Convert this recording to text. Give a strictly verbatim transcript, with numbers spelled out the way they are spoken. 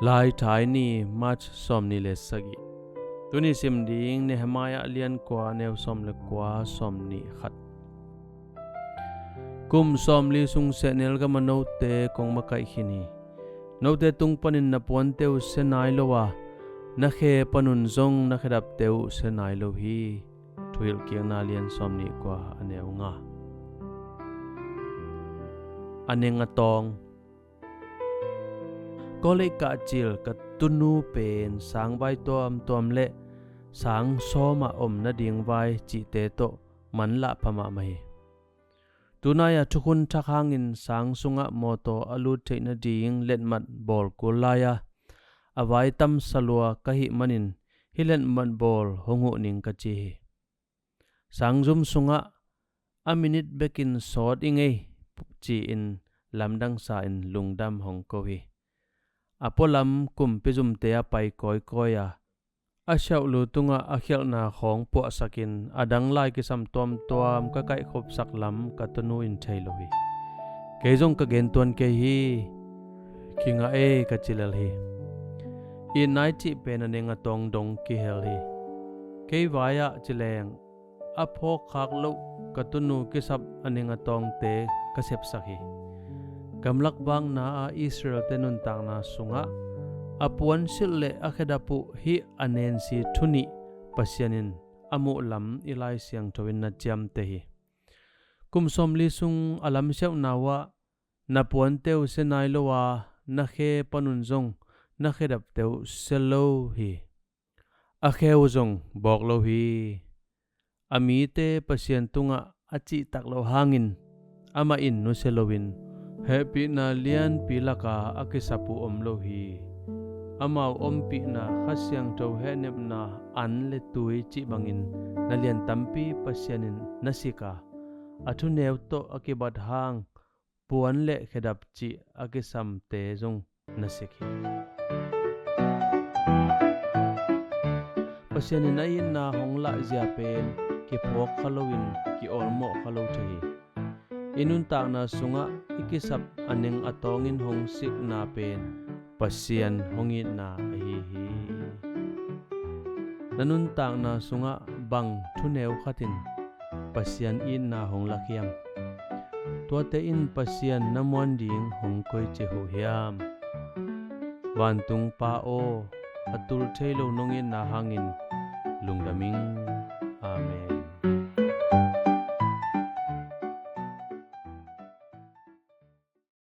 Laithai ni, March sawmnih le sagih. Tuni sim ding Nehemiah lian kua, neu sawm le kua, sawmnih khat. Kum sawmli sung sehnel gam ah note kong makaih khin hi. Note tung panin na puante uh sia nai lo a, na khe panun zong na khedapte uh sia nai lo hi. Thuhilhkikna lian sawmnih kua, a neu nga. A neng a tawng. College kah cil ka tunu pen sang vai tuamtuam le sang sawm ah om nading vai cihte tawh manlah pha mahmah hi. Tunai-a thukhun thak hangin sang sungah mawtaw a lut theih nading letmat bawl kul lai-a, a vai tamsa lua ka hih manin hih letmat bawl hong huh ning ka ci hi. Sang zum sungah a minit bekin sawt i ngei ci-in lamdang sa-in lungdam hong ko hi. A pualam kumpi zumte a pai kawikawi a, a siauhlu tungah a khialhna khawng puahsakin a dang lai kisam tuamtuam ka kaihkhopsak lam ka tunu in thei lo hi. Kei zong ka gentuan kei hi. Kingah ei, ka ci lel hi. Itna i cih pen a neng a tawng dong kihel hi. Kei vai-ah ci leng a phawkkhak loh ka tunu kisap a neng a tawngte ka sepsak hi. Gamlak vakna-a Israel-te nuntakna sungah a puansilh le a khedap uh hih a nensi thunih Pasian in a muhlam i Lai Siangtho in na ciamteh hi. Kum sawmli sung a lamsiauhna uhah na puante uh sia nai lo a, na khe panun zong na khedapte uh sia lo hi. A khe uh zong bawk lo hi. A mite Pasian tungah a cihtak loh hangin amah in nusia loin hehpihna lianpi laka a kisap uh om lo hi. Amau ompihna Kha Siangtho hehnepna an le tui cih bangin na lian tampi Pasian in na sik a, a thuneu tawh a kibat hang puan le khedap cih a kisamte zong na sik hi. Pasian in a itna hong lahzia pen kiphuak kha loin ki-awlmawh kha lo thei hi. I nuntakna sungah i kisap a neng a tawngin hong sikna pen Pasian hong itna ahi hi. Na nuntakna sungah bang thuneu khatin Pasian itna hong lak hiam? Tuate in Pasian na muan ding hong koici huh hiam? Vantung Pa aw, a tul thei lo nong itna hangin lungdam ing. Amen.